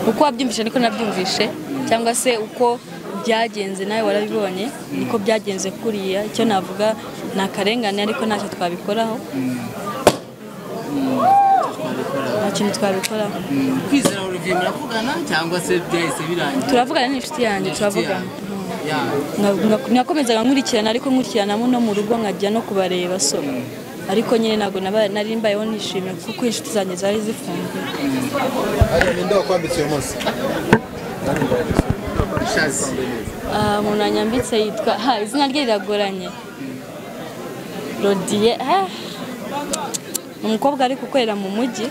Uko wabyumvishe niko nabyumvishe, cyangwa se uko byagenze nawe warabibonye niko byagenze kuriya. Icyo navuga ni akarengane, ariko ntacyo twabikoraho. Nta kintu twabikoraho. Kwizera Olivier muravugana cyangwa se byahise birangira? Turavugana n'inshuti yanjye, turavugana. Nakomezaga nkurikirana, ariko nkurikiranamo no mu rugo nkajya no kubareba, so ariko nyine ntabwo nari mbayeho nishimye kuko inshuti zanjye zari zifunzwe. Ninde wakwambitse uyu munsi? Umuntu wanyambitse yitwa, izina rye riragoranye, Rodier. Umukobwa ari gukorera mu mujyi,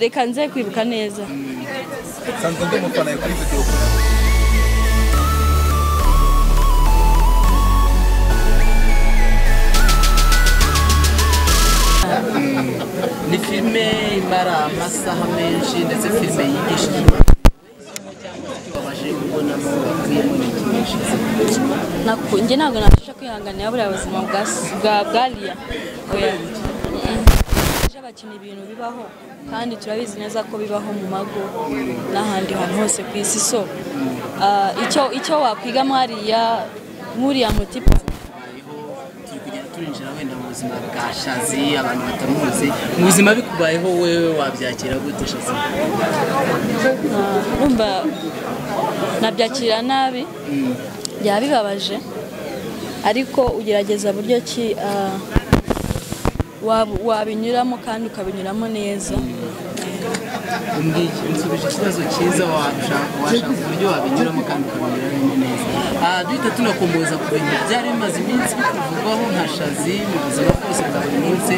reka nze kwibuka neza. Nsanzwe ndi umufana kuri video. Ni filime imara amasaha menshi, ndetse filime yigishije njye ntabwo nabasha kwihanganira buriya buzima bwa Lia. Bakina ibintu bibaho kandi turabizi neza ko bibaho mu mago n'ahandi hantu hose ku isi, so icyo wakwigamo hariya nk'uriya mutipe. Turinjira wenda mu buzima bwa Shazi, abantu batamuzi mu buzima, bikubayeho wewe wabyakira gute Shazi? Urumva nabyakira nabi, byaba bibabaje, ariko ugerageza buryo ki wabinyuramo kandi ukabinyuramo neza. Nsubije ikibazo cyiza, washaka uburyo wabinyuramo kandi ukabinyuramo neza. Duhita tunakomboza ku bintu byari bimaze iminsi bikuvugwaho nka Shazi mu buzima bwose bwa buri munsi.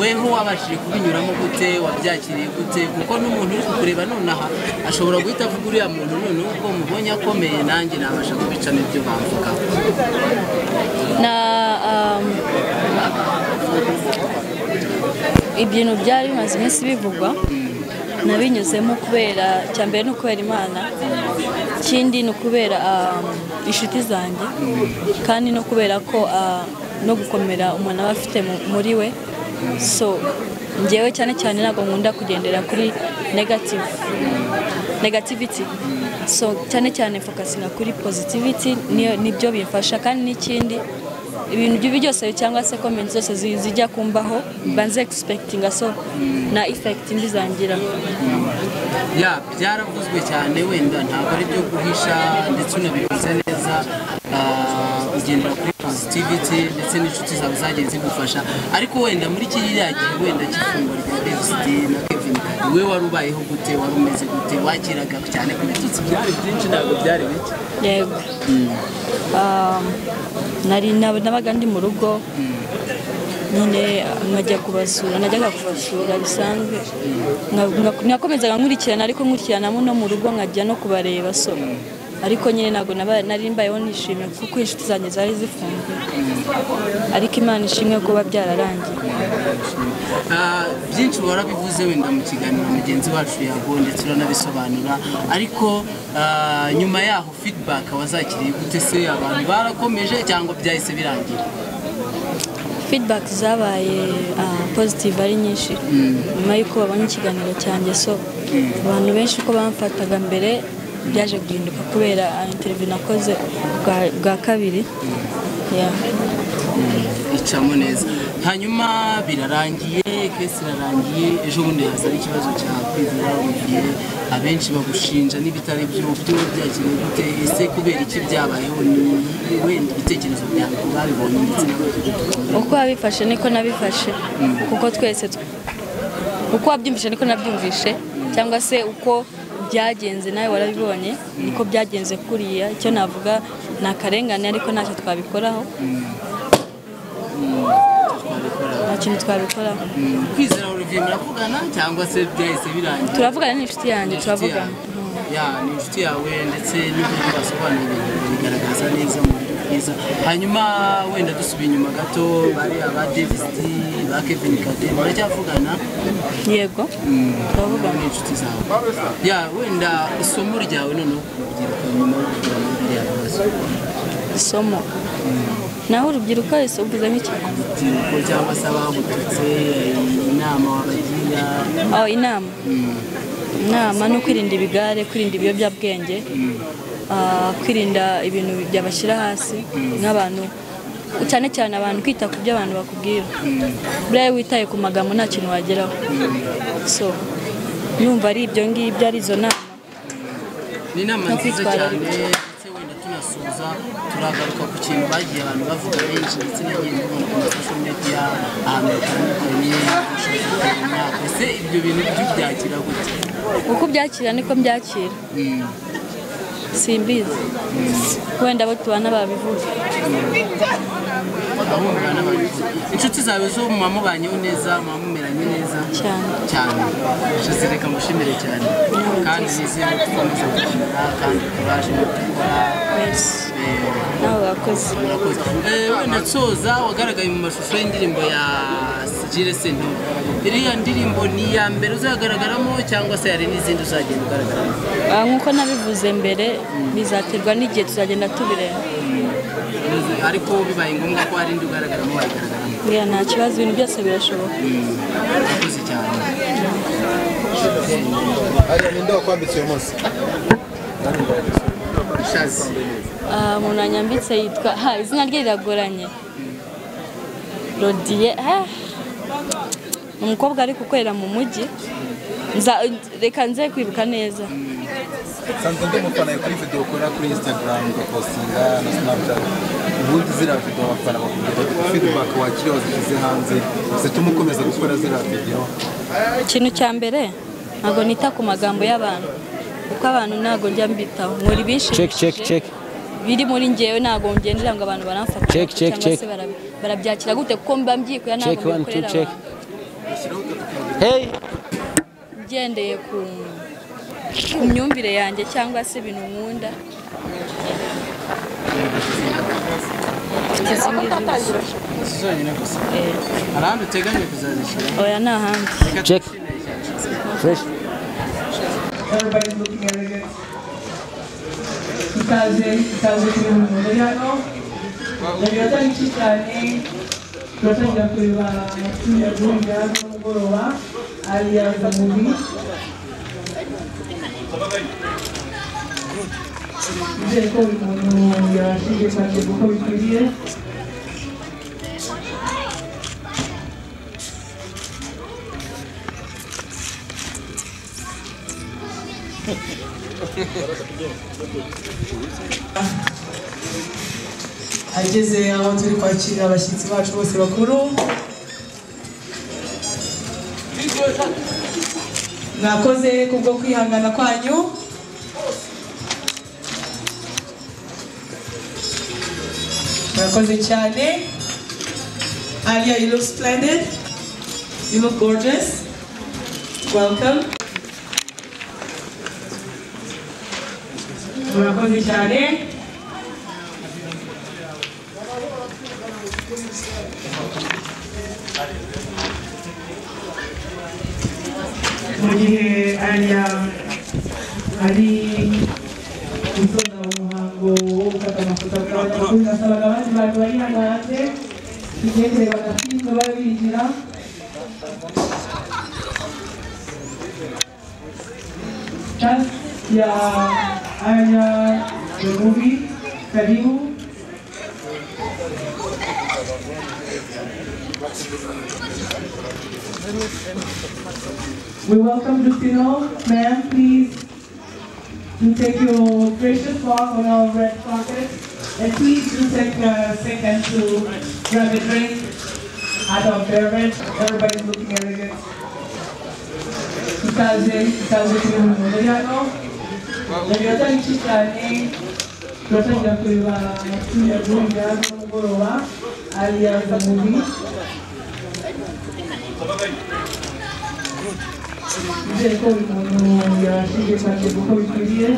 Weho wabashije kubinyuramo gute? Wabyakiriye gute? Kuko n'umuntu uri kukureba nonaha ashobora guhita avuga uriya muntu noneho uko mubonye akomeye, nanjye nabasha kubicamo ibyo bamvugaho. Ibintu byari bimaze iminsi bivugwa nabinyuzemo kubera cya mbere ni ukubera Imana, ikindi ni ukubera inshuti zanjye, kandi no kubera ko no gukomera umuntu aba afite muri we. So njyewe cyane cyane ntabwo nkunda kugendera kuri negativity, so cyane cyane focusinga kuri positivity, nibyo bimfasha. Kandi n'ikindi, ibintu by'ibi byose cyangwa se comments zose zijya kumbaho banze expectinga, so na effect mbi zangira. Ya byaravuzwe cyane, wenda ntabwo ari byo guhisha, ndetse unabivuze neza, ugendera kuri positivity ndetse n'inshuti zawe zagiye zigufasha. Ariko wenda muri kiriya gihe wenda cy'ifungwa rya Davis D na Kevin Kade, we wari ubayeho gute? Wari umeze gute? Wakiraga cyane ko ibitutsi byari byinshi, ntabwo byari bike? Yego, nari nabaga ndi mu rugo nyine, nkajya kubasura, najyaga kubasura bisanzwe. Nakomezaga nkurikirana, ariko nkurikiranamo no mu rugo nkajya no kubareba, so ariko nyine ntabwo nari mbayeho nishimye kuko inshuti zanjye zari zifunzwe, ariko Imana ishimwe kuba byararangiye. Byinshi warabivuze wenda mu kiganiro mugenzi wacu Yago, ndetse uranabisobanura, ariko nyuma yaho feedback wazakiriye gute? Se abantu barakomeje cyangwa byahise birangira? Feedback zabaye positive ari nyinshi nyuma y'uko babonye ikiganiro cyanjye, so abantu benshi uko bamfataga mbere byaje guhinduka kubera interview nakoze bwa kabiri. Icamo neza. Hanyuma birarangiye, kesi irarangiye, ejo bundi haza ikibazo cya Kwizera Olivier, abenshi bagushinja n'ibitari byo byakiriye gute? Ese kubera iki byabayeho? Ni wenda ibitekerezo byawe babibonye ndetse n'ababifashe? Uko wabifashe niko nabifashe, kuko twese uko wabyumvishe niko nabyumvishe, cyangwa se uko byagenze nawe warabibonye niko byagenze kuriya. Icyo navuga ni akarengane, ariko ntacyo twabikoraho. Nta kintu twabikoraho. Kwizera Olivier muravugana cyangwa se byahise birangira? Turavugana n'inshuti yanjye, turavugana. Ya ni inshuti yawe, ndetse n'uburyo basobanura ibintu bigaragaza neza mu buryo bwiza. Hanyuma wenda dusubiye inyuma gato, bari aba Davis D ba Kevin Kade muracyavugana? Yego, turavugana. Ni inshuti zawe. Ya wenda isomo ryawe noneho ku rubyiruko nyuma yo kugera muri biriya bibazo? Isomo naho urubyiruko wese uvuze nk'iki? Urubyiruko cyangwa se abagututse, inama wabagira? Inama Inama no kwirinda ibigare, kwirinda ibiyobyabwenge, kwirinda ibintu byabashyira hasi nk'abantu, cyane cyane abantu kwita ku byo abantu bakubwira. Buriya iyo witaye ku magambo nta kintu wageraho. So numva ari ibyo ngibyo, ari izo nama. Ni inama No nziza cyane kwitwararika. Ndetse wenda tunasoza, turagaruka ku kintu bagiye abantu bavuga benshi, ndetse nagiye mbibona ku ma social media ahantu hatandukanye, imyaka. Ese ibyo bintu byo byakira gute? Uko ubyakira niko mbyakira, simbizi, wenda abo tubana babivuga. Abo mubana babivuga. Inshuti zawe zo muba mubanyeho neza, muba mumeranye neza? Cyane. Cyane. Shazi, reka ngushimire cyane kandi nizere ko ukomeza gukomera kandi kuraje mu byo ukora. Merci. Nawe wakoze. Murakoze. Wenda nsoza, wagaragaye mu mashusho y'indirimbo ya Jules Sentore. Iriya ndirimbo ni iya mbere uzagaragaramo cyangwa se hari n'izindi uzagenda ugaragaramo? Nk'uko nabivuze mbere, bizaterwa n'igihe, tuzagenda tubireba. Ariko bibaye ngombwa ko hari indi ugaragaramo, wayigaragaramo? Yeah, nta kibazo, ibintu byose birashoboka. Murakoze cyane. Hariya ninde wakwambitse uyu munsi? Shazi. Umuntu wanyambitse yitwa, ha, izina rye riragoranye, Rodiye. Ni umukobwa ari gukorera mu mujyi. Reka nze kwibuka neza. Nsanzwe ndi umufana kuri video ukora kuri Instagram, ugapostinga na Snapchat. Ubundi ziriya video abafana bakubwira feedback wakiriye wazishyize hanze zituma ukomeza gukora ziriya video? Ikintu cya mbere, ntabwo nita ku magambo y'abantu, kuko abantu ntabwo njya mbitaho. Nkora Check, check, ibinshimishije check. biri muri njyewe, ntabwo ngendera ngo abantu baramfata Check, check, cyangwa check. se barabyakira gute, kuko mba mbyikuye, ntabwo Check, one, two, mbikorera check. abantu. Hey. Ngendeye ku myumvire yanjye cyangwa se ibintu nkunda. Mfite izi ngizi gusa. Izi zonyine gusa? Eh. Hari ahandi uteganya kuzazishyira? Oya, ni ahandi. Reka Check. tugushimire cyane. Fresh. Everybody's looking elegant. Ikaze, ikaze kuri buri muntu uri hano. Iminota mike cyane turatangira kureba amafilime ya guhurira nimugoroba, Alya the movie. Nizere ko buri muntu yabashije kwakirwa uko bikwiriye. Ageze aho turi kwakira abashyitsi bacu bose bakuru. Mwakoze kubwo kwihangana kwanyu. Murakoze cyane. Alya, you look splendid, you look gorgeous, welcome. Murakoze cyane. Mu gihe Alya ari gusoza umuhango wo gufata amafoto akabanyakuri, nasabaga abandi bantu bari hano hanze tugiye kureba agafilime baba binjira. Cast ya Alya the movie, karibu. We welcome Justino. Ma'am, please do take your gracious walk on our red carpet. And please do take a second to grab a drink at our beverage. Everybody's looking elegant. Ikaze, ikaze kuri buri muntu uri hano. Iminota mike cyane turatangira kureba amafilime ya guhurira nimugoroba, Alya the movie. Nizere ko buri muntu yabashije kwakirwa uko bikwiriye.